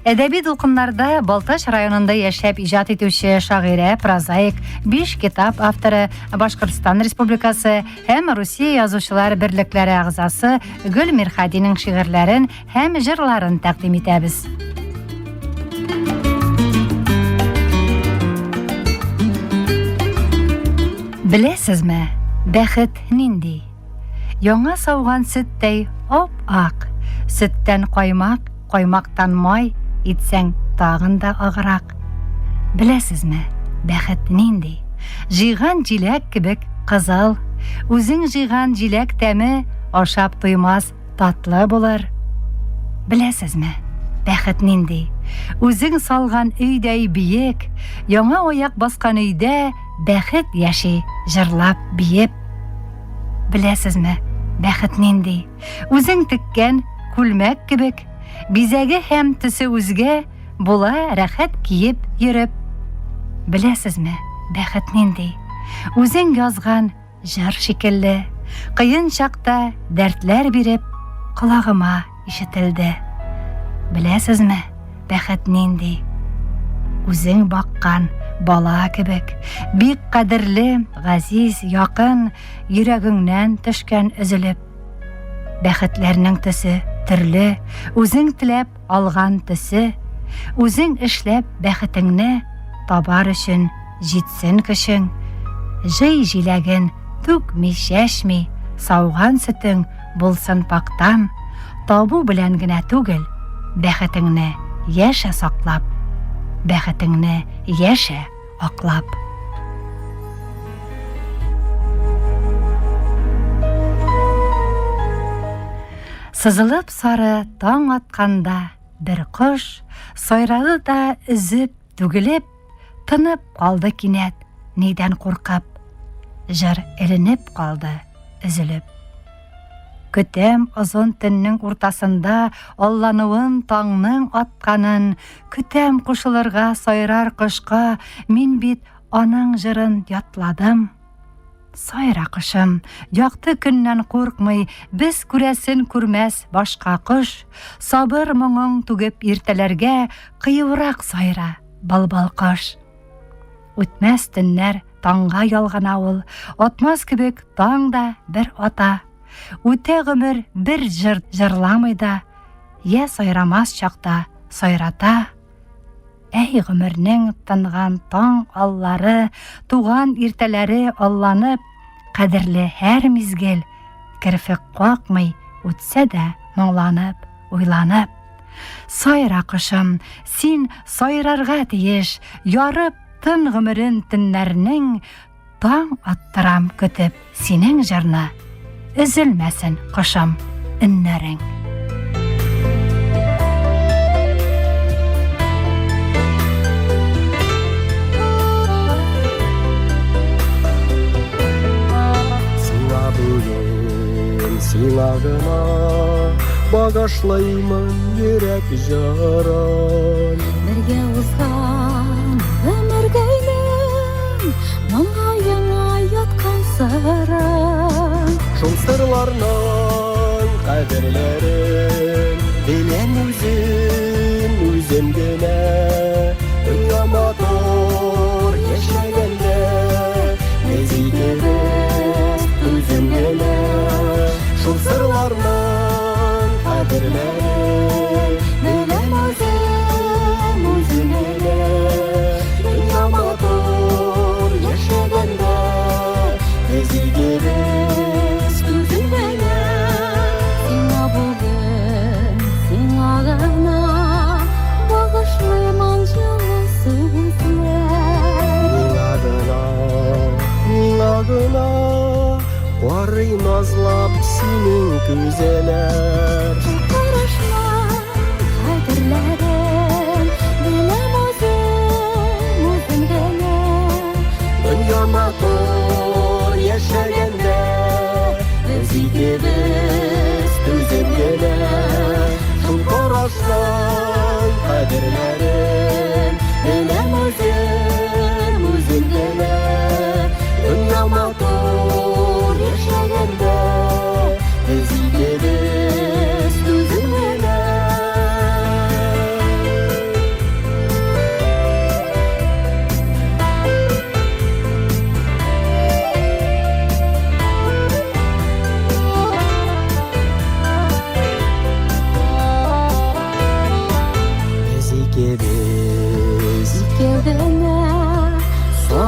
Әдәби дулкыннарда Балтач районында яшәп иҗат итүче шагыйрә, прозаик, биш китап авторы, Башкортстан Республикасы һәм Русия язучылар берлекләре әгъзасы Гөл Мирхадинең шигырьләрен һәм җырларын тәкъдим итәбез. Беләсезме, бәхет нинди? Яңа сауган сөттәй ап-ак, сөттән каймак, каймактан май итсәң тагын да аграк. Беләсезме, бәхет нинди? Җыйган җиләк кебек кызыл, үзең җыйган җиләк тәме ашап туймас татлы булыр. Беләсезме, бәхет нинди? Үзең салган өйдәй биек, яңа аяк баскан өйдә бәхет яши, җырлап, биеп. Беләсезме, бәхет нинди? Үзең теккән күлмәк кебек, бизәге һәм төсе үзгә, була рәхәт киеп йөреп. Беләсезме, бәхет нинди? Үзең язган җыр шикелле, кыен чакта дәртләр биреп, колагыма ишетелде. Беләсезме, бәхет нинди? Үзең баккан бала кебек, бик кадерле, газиз, якын, йөрәгеңнән төшкән өзелеп. Бәхетләрнең төсе төрле, үзең теләп алган төсе, үзең эшләп бәхетеңне табар өчен җитсен көчең. Җый җиләген түкми-чәчми, сауган сөтең булсын пактан, табу белән генә түгел, бәхетеңне яшә саклап, бәхетеңне яшә аклап. Сызылып сары таң атканда бер кош сайрады да өзеп түгелеп, тынып калды кинәт, нидән куркып. Җыр эленеп калды, өзелеп. Көтәм озын төннең уртасында аллануын таңның атканын, көтәм кушылырга сайрар кошка, мин бит аның җырын ятладым. Сайра кошым, якты көннән куркмый, без күрәсен күрмәс башка кош, сабыр моңың түгеп иртәләргә кыюрак сайра, былбыл кош. Үтмәс төннәр таңга ялгана ул, атмас кебек таң да бер ата. Үтә гомер бер җыр җырламый да, я сайрамас чакта сайрата. Әй гомернең тынган таң аллары, туган иртәләре алланып, кадерле һәр мизгел, керфек какмый үтсә дә моңланып, уйланып. Сайра, кошым, син сайрарга тиеш, ярып тын гомерен төннәрнең, таң аттырам көтеп синең җырны, өзелмәсен, кошым, өннәрең. Сиңа бүген, сиңа гына багышлыймын йөрәк җырын. Бергә узган гомергәйнең маңгаеңа яткан сырын. Шул сырларның кадерләрен беләм үзем, үзем генә. Дөнья матур яшәгәндә, без икебез түзем генә. Шул сырларның кадерләрен беләм үзем, үзем генә. Дөнья матур яшәгәндә, без икебез түзем генә. Сиңа бүген, сиңа гына багышлыймын җылы сүзләр. Миңа гына, миңа гына карый назлап синең күзләр. Шул карашның кадерләрен беләм үзем, үзем генә. Дөнья матур яшәгәндә, без икебез түзем генә. Шул карашның кадерләрен беләм үзем, үзем генә. Дөнья матур яшәгәндә, без икебез.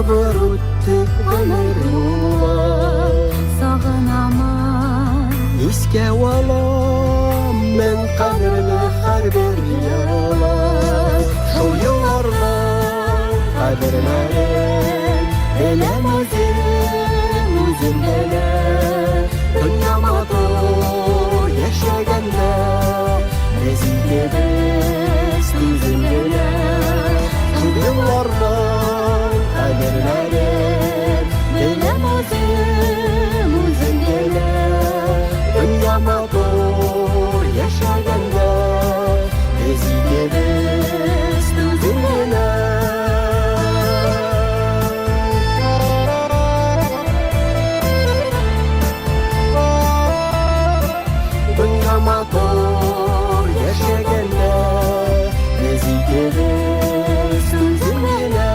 Сабыр үттек гомер юлын. Сагынамын. Искә алам мең кадерле һәрбер елын. Шул елларның кадерләрен беләм үзем, үзем генә. Дөнья матур яшәгәндә, без икебез түзем генә. Шул елларның кадерләрен беләм үзем, үзем генә. Дөнья матур яшәгәндә, без икебез түзем генә. Дөнья матур яшәгәндә, без икебез түзем генә.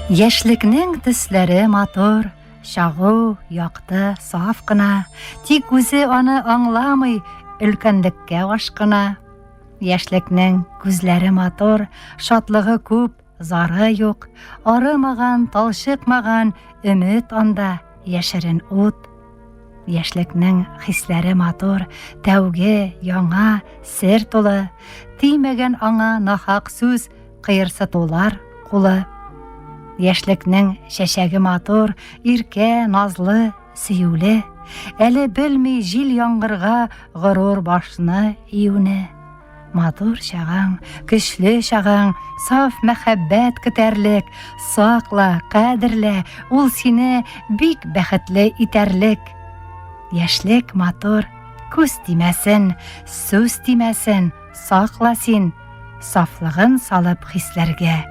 Яшьлекнең төсләре матур, чагу, якты, саф кына. Тик үзе аны аңламый, өлкәнлеккә ашкына. Яшьлекнең күзләре матур, шатлыгы күп, зары юк. Арымаган, талчыкмаган өмет анда, яшерен ут. Яшьлекнең хисләре матур, тәүге, яңа, сер тулы. Тимәгән аңа нахак сүз, кыерсытулар кулы. Яшьлекнең чәчәге матур, иркә, назлы, сөюле. Әле белми җил яңгырга горур башны июне. Матур чагың, көчле чагың, саф мәхәббәт көтәрлек, сакла, кадерлә, ул сине бик бәхетле итәрлек. Яшьлек матур, күз тимәсен, сүз тимәсен, сакла син, сафлыгын салып хисләргә,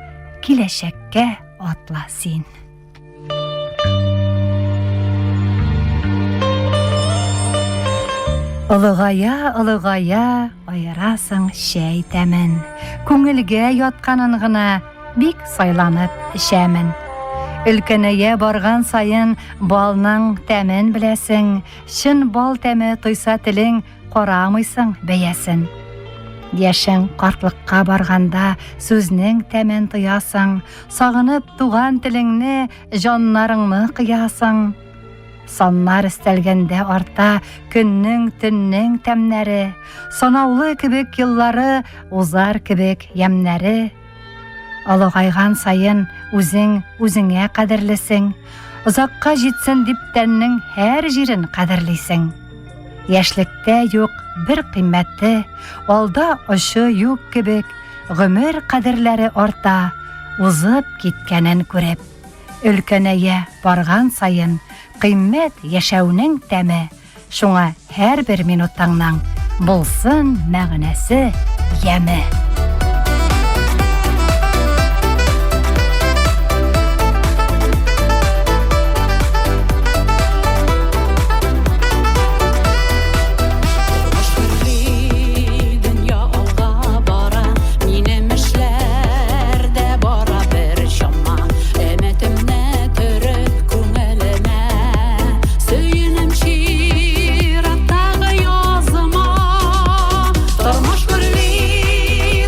киләчәккә атла син. Олыгая, олыгая, аерасың чәй тәмен. Күңелгә ятканын гына бик сайланып эчәмен. Өлкәнәя барган саен балның тәмен беләсең, чын бал тәме тойса телең карамыйсың бәясен. Яшең картлыкка барганда сүзнең тәмен тоясың, сагынып туган телеңне, җаннарыңны кыясың. Саннар өстәлгәндә арта көннең, төннең тәмнәре, санаулы кебек еллары, узар кебек ямьнәре. Олыгайган саен үзең үзеңә кадерлесең. Озакка җитсен дип тәннең һәр җирен кадерлисең. Яшьлектә юк бер кыйммәте, алда очы юк кебек, гомер кадерләре арта, узып киткәнен күреп. Өлкәнәя барган саен кыйммәт яшәүнең тәме, Шуңа һәрбер минутыңның булсын мәгънәсе, яме. Сөенем чираттагы языма. Тормыш гөрли.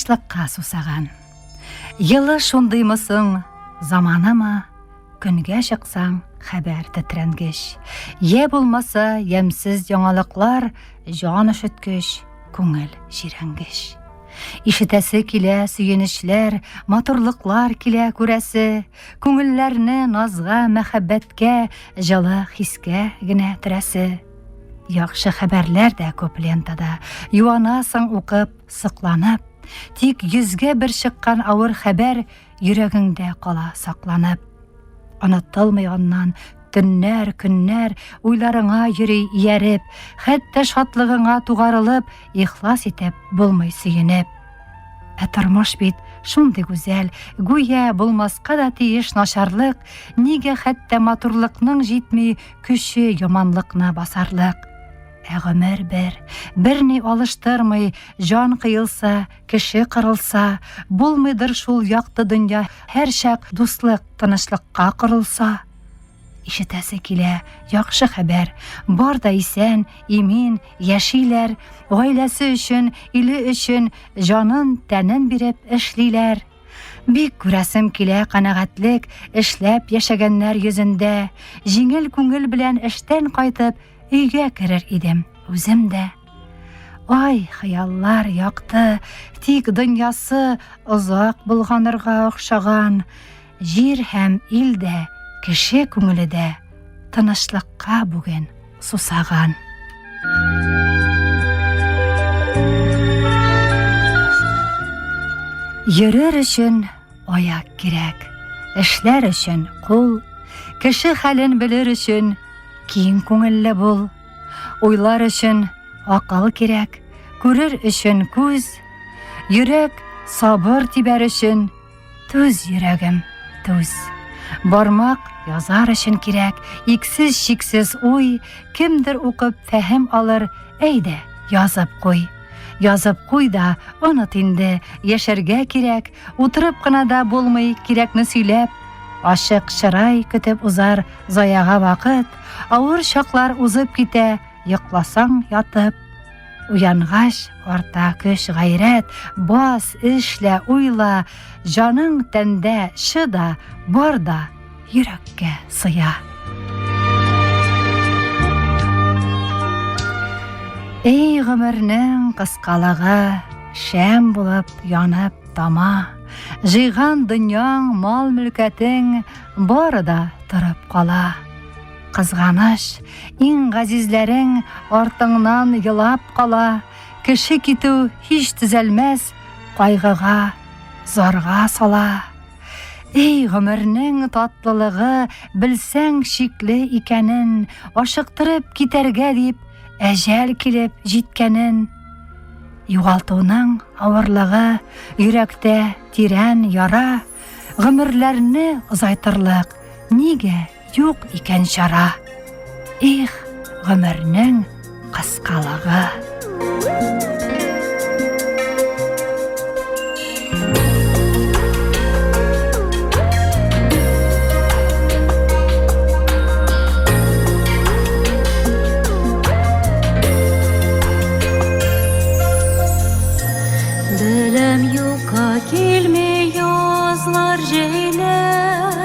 Тынычлыкка сусаган. Елы шундыймы соң, заманымы? Көнгә чыксаң, хәбәр тетрәнгеч. Йә булмаса, ямьсез яңалыклар җан өшеткеч, күңел җирәнгеч. Ишетәсе килә сөенечләр, матурлыклар килә күрәсе, күңелләрне назга, мәхәббәткә, җылы хискә генә төрәсе. Яхшы хәбәрләр дә күп лентада, юанасың укып, сокланып. Тик йөзгә бер чыккан авыр хәбәр йөрәгеңдә кала сакланып. Онытылмый аннан төннәр, көннәр уйларыңа йөри ияреп, хәтта шатлыгыңа тугарылып, ихлас итеп булмый сөенеп. Ә тормыш бит шундый гүзәл, гүя булмаска да тиеш начарлык, нигә хәтта матурлыкның җитми көче яманлыкны басарлык. Ә гомер бер, берни алыштырмый, җан кыелса, кеше кырылса, булмыйдыр шул якты дөнья һәрчак дуслык, тынычлыкка корылса. Ишетәсе килә яхшы хәбәр, бар да исән, имин, яшиләр, гаиләсе өчен, иле өчен җанын, тәнен биреп эшлиләр. Бик күрәсем килә канәгатьлек эшләп яшәгәннәр йөзендә, җиңел күңел белән эштән кайтып өйгә керер идем үзем дә. Ай, хыяллар якты, тик дөньясы озак болганырга охшаган. Җир һәм ил дә, кеше күңеле дә тынычлыкка бүген сусаган. Йөрер өчен аяк кирәк, эшләр өчен кул, кеше хәлен белер өчен киң күңелле бул. Уйлар өчен акыл кирәк, күрер өчен күз, йөрәк сабыр тибәр өчен Түз, йөрәгем, түз. Бармак язар өчен кирәк, иксез-чиксез уй, кемдер укып фәһем алыр, әйдә, язып куй. Язып куй да, оныт инде, яшәргә кирәк, утырып кына да булмый кирәкне сөйләп. Ачык чырай көтеп узар заяга вакыт, авыр чаклар узып китә, йокласаң ятып. Уянгач, арта көч, гайрәт, бас, эшлә, уйла, җаның тәндә, чыда, бар да йөрәккә сыя. Эй, гомернең кыскалыгы, шәм булып янып тама. Җыйган дөньяң, мал-мөлкәтең бары да торып кала. Кызганыч, иң газизләрең артыңнан елап кала, кеше китү һич төзәлмәс кайгыга, зарга сала. Эй, гомернең татлылыгы, белсәң чикле икәнен, ашыктырып китәргә дип, әҗәл килеп җиткәнен. Югалтуның авырлыгы, йөрәктә тирән яра, гомерләрне озайтырлык нигә Юк икән чара. Их, гомернең кыскалыгы. Беләм юкка килми язлар җәйләр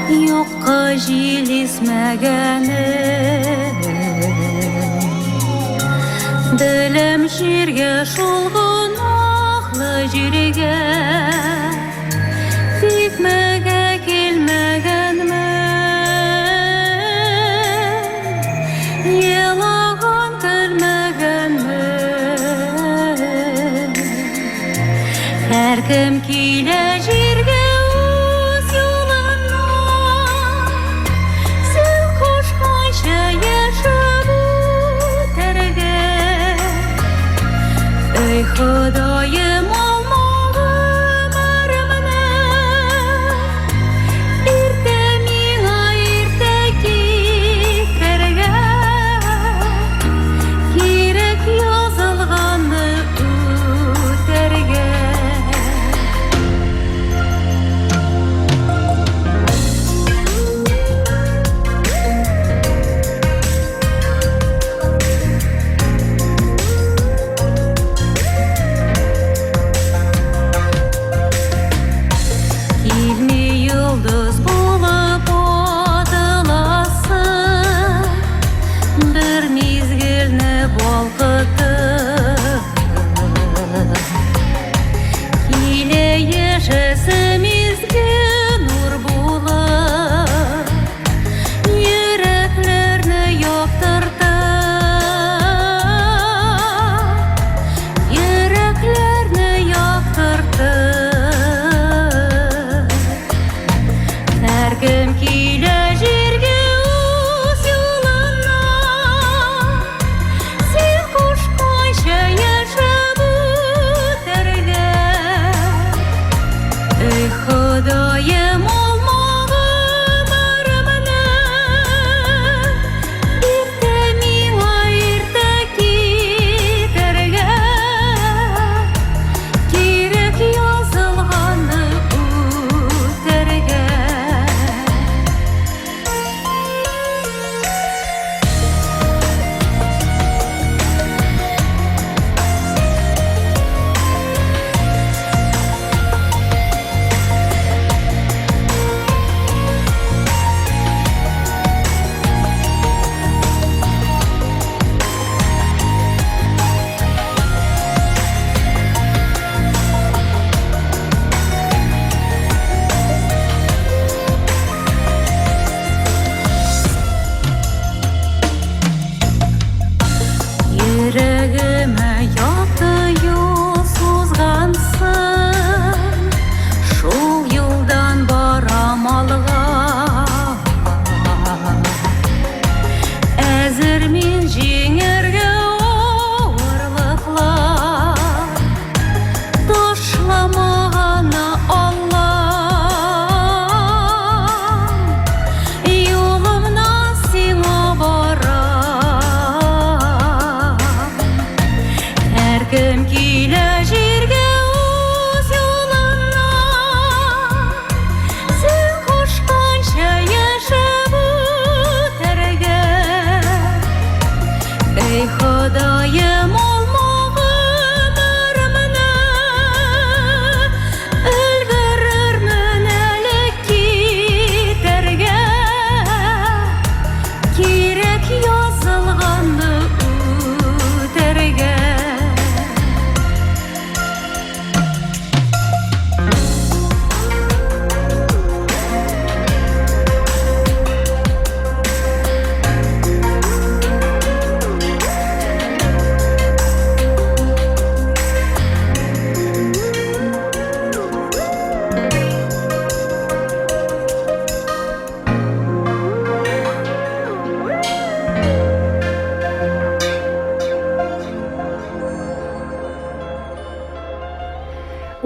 Юкка җил исмәгәне Беләм җиргә шул гөнаһлы җиргә Тикмәгә килмәгәнмен Елаган көлмәгәнмен Һәркем килә җиргә үз юлыннан, Син кушканча яшәп үтәргә. Эй, Ходаем, алмагыз!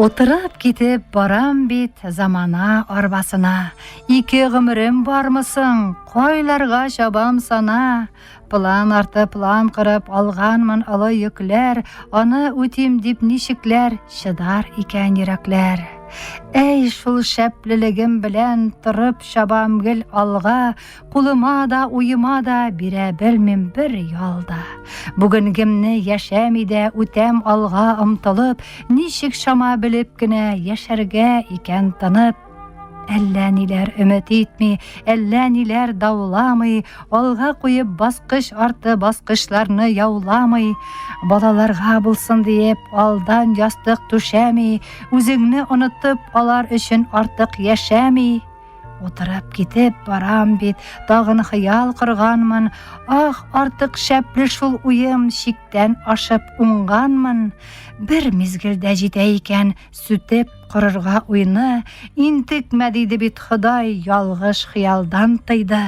Утырып китеп барам бит замана арбасына. Ике гомерем бармы соң, кайларга чабам сана? План арты план корып алганмын олы йөкләр, аны үтим дип ничекләр чыдар икән йөрәкләр. Әй, шул шәплелегем белән торып чабам гел алга, Кулыма да, уема да бирә белмим бер ял да. Бүгенгемне яшәми дә үтәм алга омтылып, ничек чама белеп кенә яшәргә икән тынып. Әллә ниләр өмет итми, әллә ниләр дауламый, алга куеп баскыч арты баскычларны яуламый. Балаларга булсын диеп, алдан ястык түшәми, үзеңне онытып, алар өчен артык яшәми. Утырып китеп барам бит, тагын хыял корганмын. Ах, артык шәпле шул уем, чиктән ашып уңганмын. Бер мизгелдә җитә икән, сүтеп корырга уйны. Интекмә, диде бит Ходай, ялгыш хыялдан тыйды.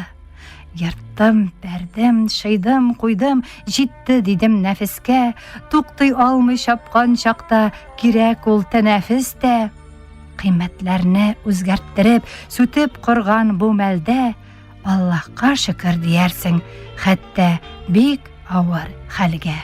Ерттым, бәрдем, шыйдым, куйдым, җитте, дидем нәфескә. Туктый алмый чапкан чакта, кирәк ул тәнәфес тә. Кыйммәтләрне үзгәрттереп, сүтеп корган бу мәлдә Аллаһка шөкер диярсең, хәтта бик авыр хәлгә.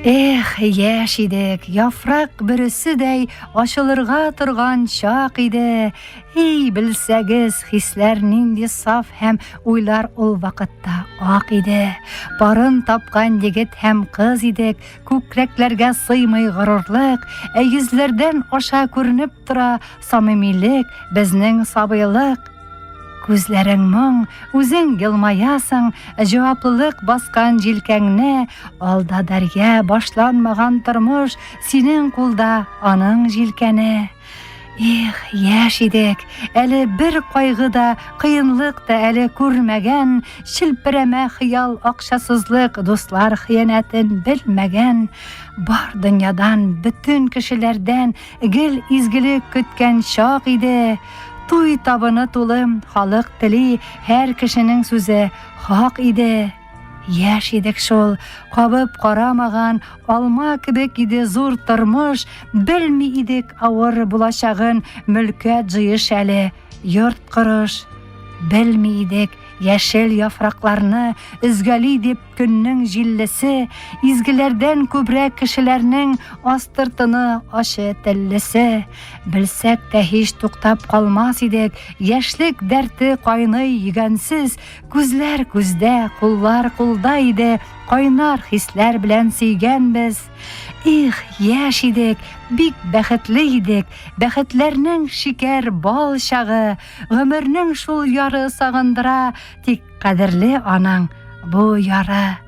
Эх, яшь идек, яфрак бөреседәй ачылырга торган чак иде. Эй, белсәгез, хисләр нинди саф һәм уйлар ул вакытта ак иде. Парын тапкан егет һәм кыз идек, Күкрәкләргә сыймый горурлык, ә йөзләрдән аша күренеп тора самимилек, безнең сабыйлык. Күзләрең моң, үзең елмаясың, җаваплылык баскан җилкәңне, алда дәрья башланмаган тормыш, синең кулда аның җилкәне. Эх, яшь идек, әле бер кайгы да, кыенлык та әле күрмәгән, челперәмә хыял, акчасызлык, дуслар хыянәтен белмәгән, бар дөньядан, бөтен кешеләрдән гел изгелек көткән чак иде. Туй табыны тулы, халык тели, һәр кешенең сүзе хак иде. Яшь идек шул, кабып карамаган, алма кебек иде зур тормыш, белми идек авыр булачагын, мөлкәт җыеш әле, йорт корыш. Белми идек яшел яфракларны өзгәли дип көннең җиллесе, изгеләрдән күбрәк кешеләрнең астыртыны ачы теллесе. Белсәк тә һич туктап калмас идек, яшьлек дәрте кайный йөгәнсез, Күзләр күздә, куллар кулда иде, кайнар хисләр белән сөйгәнбез. Их, яшь идек, бик бәхетле идек, бәхетләрнең шикәр бал чагы, гомернең шул яры сагындыра, тик кадерле аның бу яры.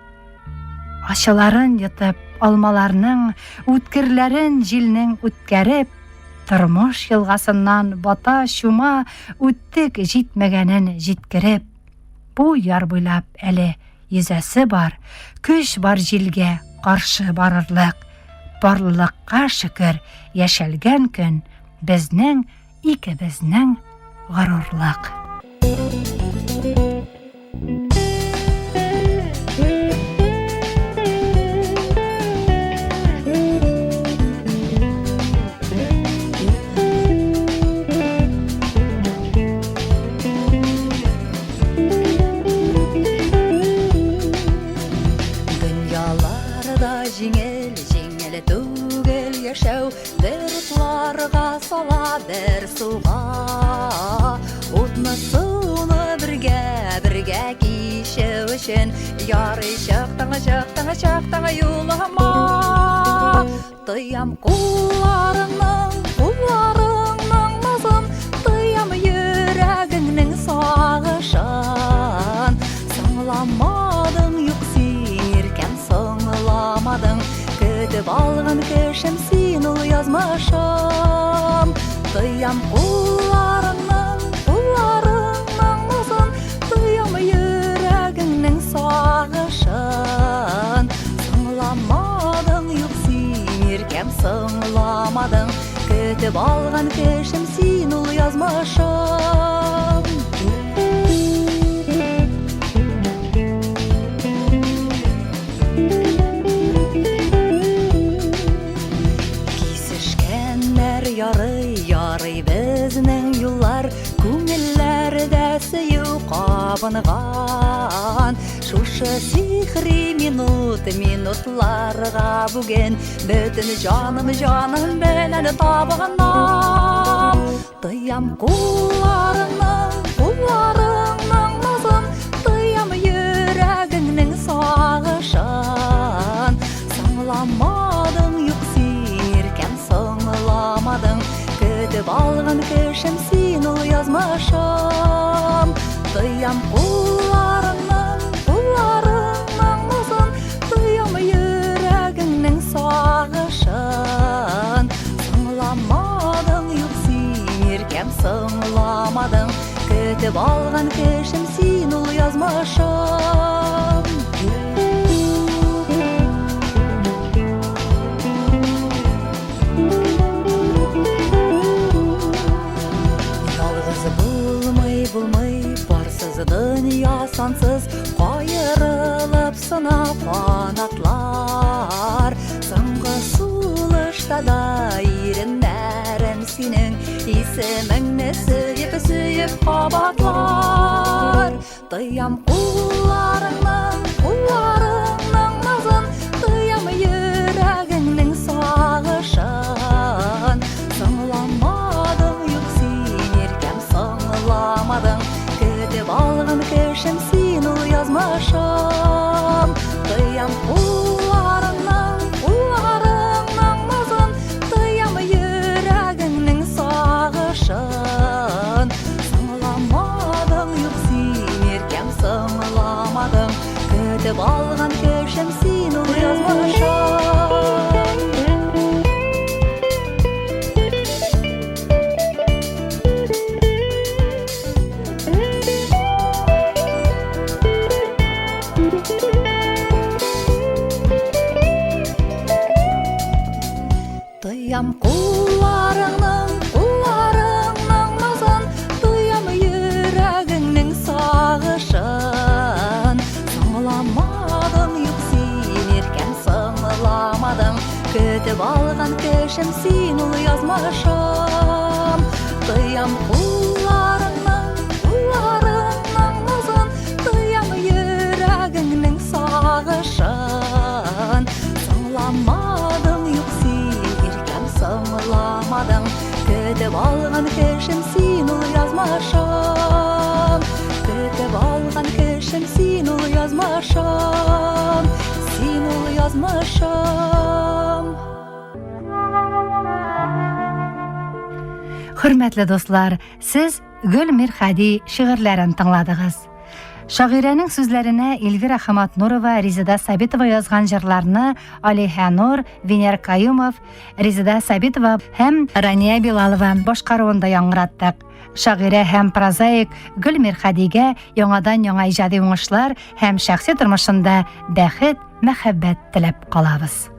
Ачыларын йотып, алмаларның үткерләрен җилнең үткәреп, Тормыш елгасыннан бата чума үттек җитмәгәнен җиткереп. Бу яр буйлап әле йөзәсе бар, көч бар җилгә каршы барырлык. Барлылыкка шөкер, яшәлгән көн безнең икебезнең горурлык. Дөньяларда җиңел, җиңел түгел яшәү, бер утларга сала, бер суга. Утны суны бергә, бергә кичү өчен ярый чыктың, чыктың, чыктың юлыма. Тоям кулларыңның, кулларыңның назын, тоям йөрәгеңнең сагышын. Соңламадың, юк син, иркәм, соңламадың, көтеп алган кешем син ул язмышым. Тоям кулларыңның, кулларыңның назын, тоям йөрәгеңнең сагышын. Соңламадың, юк син, иркәм, соңламадың, көтеп алган кешем син ул язмышым. Очрашмый безнең юллар, күңелләрдә сөю кабынган. Шушы сихри минут, минутларга бүген бөтен җаным, җаным белән табынам. Тоям кулларыңның, кулларыңның назын, тоям йөрәгеңнең сагышын. Соңламадың, юк син, иркәм, соңламадың, көтеп алган кешем син ул язмышым. Тоям кулларыңның, кулларыңның назын, тоям йөрәгеңнең сагышын. Соңламадың, юк син, иркәм, соңламадың, көтеп алган кешем син ул язмышым. Ялгыз булмый, булмый, барсыз дөнья сансыз, каерылып сына канатлар. Соңгы сулышта да иреннәрем синең исемеңне сөеп, сөеп кабатлар. Тоям кулларыңның, кулларыңның назын, тоям йөрәгеңнең сагышын. Соңламадың, юк син, иркәм, соңламадың, көтеп алган кешем син ул язмышым. Тоям кулларыңның, кулларыңның назын, тоям йөрәгеңнең сагышын. Соңламадың, юк син, иркәм, соңламадың, көтеп алган кешем син ул язмышым. Тоям кулларыңның, кулларыңның назын, тоям йөрәгеңнең сагышын. Соңламадың, юк син, иркәм, соңламадың, көтеп алган кешем син ул язмышым. Тоям кулларыңның, кулларыңның назын, тоям йөрәгеңнең сагышын. Соңламадың, юк син, иркәм, соңламадың, көтеп алган кешем син ул язмышым. Көтеп алган кешем син ул язмышым, син ул язмышым. Хөрмәтле дуслар, сез Гөл Мирхади шигырьләрен тыңладыгыз. Шагыйрәнең сүзләренә Эльвира Хаматнурова, Резеда Сабитова язган җырларны Алиһә Нур, Венер Каюмов, Резеда Сабитова һәм Рания Билалова башкаруында яңгыраттык. Шагыйрә һәм прозаик Гөл Мирхадигә яңадан-яңа иҗади уңышлар һәм шәхси тормышында бәхет, мәхәббәт теләп калабыз.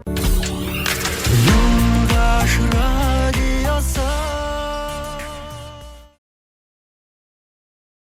Юлдаш.